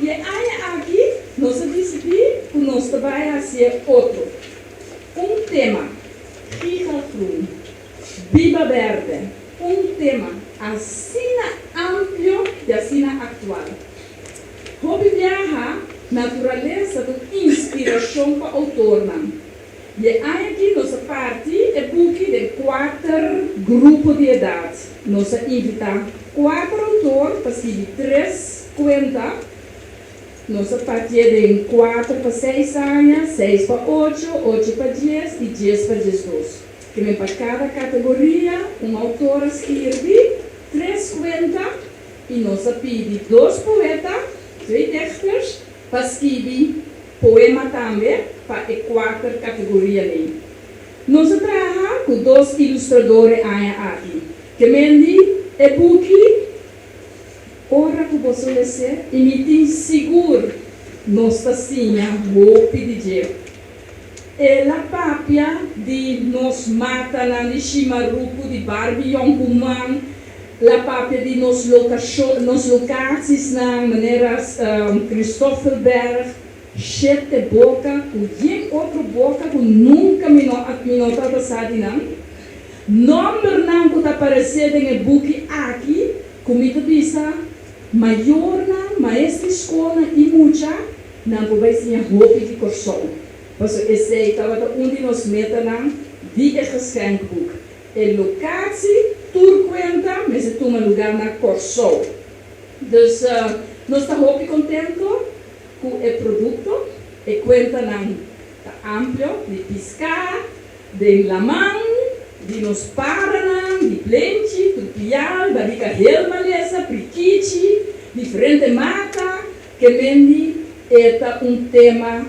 I e aña aki nos a disidí ku nos ta bai hasié otro. Un tema, Gigagroen, Biba Bèrdè, un tema asina amplio i asina aktual. Hopi biaha naturalesa ta un inspirashon pa outornan. I e aña aki nos a parti e buki den kuater grupo di edat. Nos a invitá kuater outor pa skibi tres kuenta. Nos a partié den kuater pa seis aña, seis pa ocho, ocho pa dies i dies pa diesdos. Ke men pa kada kategoria un outor a skirbi tres kuenta i nos a pidi dos poeta, twee dichters, pa skibi poema tambe pa e kuater kategorianan. Nos a traha ku dos ilustrador e aña aki. Ke men di e buki Ora ku boso les'é i mi tin sigur nos ta siña hopi di dje. El a papia di nos matanan di shimaruku, di Barbie yònkuman, la papia di nos nos lokatsisnan manera Christoffelberg, Shete Boka ku yen otro boka ku nunka mi no a mi no tabata sa di nan. Nòmbernan ku ta aparesé den e buki aki ku mi ta bisa mayornan, maestro di skolnan i mucha nan por bai siña hopi di Kòrsou. Pasobra esei tabata un di nos metanan di e geschenkboek. E lokatsi tur kuenta mester tuma lugá na Kòrsou. Dus nos ta hopi kontento ku e produkto. E kuentanan ta amplio, di piská den laman, di nos paranan, di plenchi, turpial, barika hel malesa, prikichi, diferente mata, ke mendi e ta un tema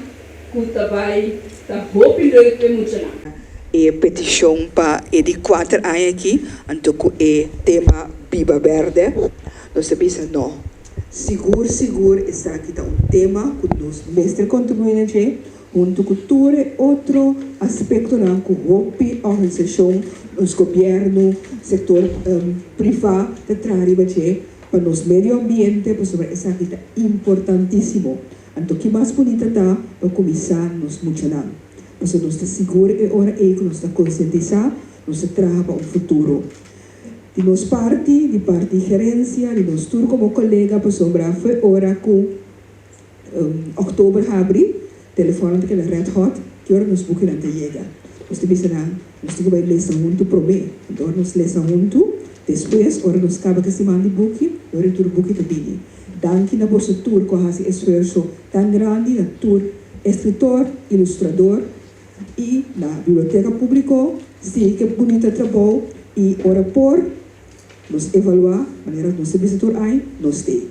ku ta bai ta hopi leuk p'e muchanan. E petishon pa e di kuater aña aki, anto ku e tema Biba Bèrdè, nos ta bisa no. Sigur sigur esaki ta un tema ku nos mester kontribuí na dje huntu ku tur e otro aspektonan ku hopi organisashon, nos gobièrnu, sektor privá ta traha riba dje pa nos medio ambiente pasobra esaki ta importantísimo. Anto ki mas bunita ta pa kuminsá nos muchanan pasobra nos ta sigur e ora ei ku nos ta konsientisá, nos ta traha pa un futuro. Di nos parti, di parti gerencia, di nos tur como colega pasobra foe ora cu october habri, telefoonnan ta keda red hot, ki ora nos bukinan ta yega. Nos ta bisa nan, nos tin cu bay lesa hunto prome. Anto ora nos lesa hunto, despues ora nos caba cu e siman di buki, e ora tur buki ta bini. Danki na boso tur cu a haci esfuerso tan grandi, na tur escritor, ilustrador, I na Biblioteca Publico sigui ke bunita trabou i ora por nos evalua manera nos ta bisa tur aña nos tei.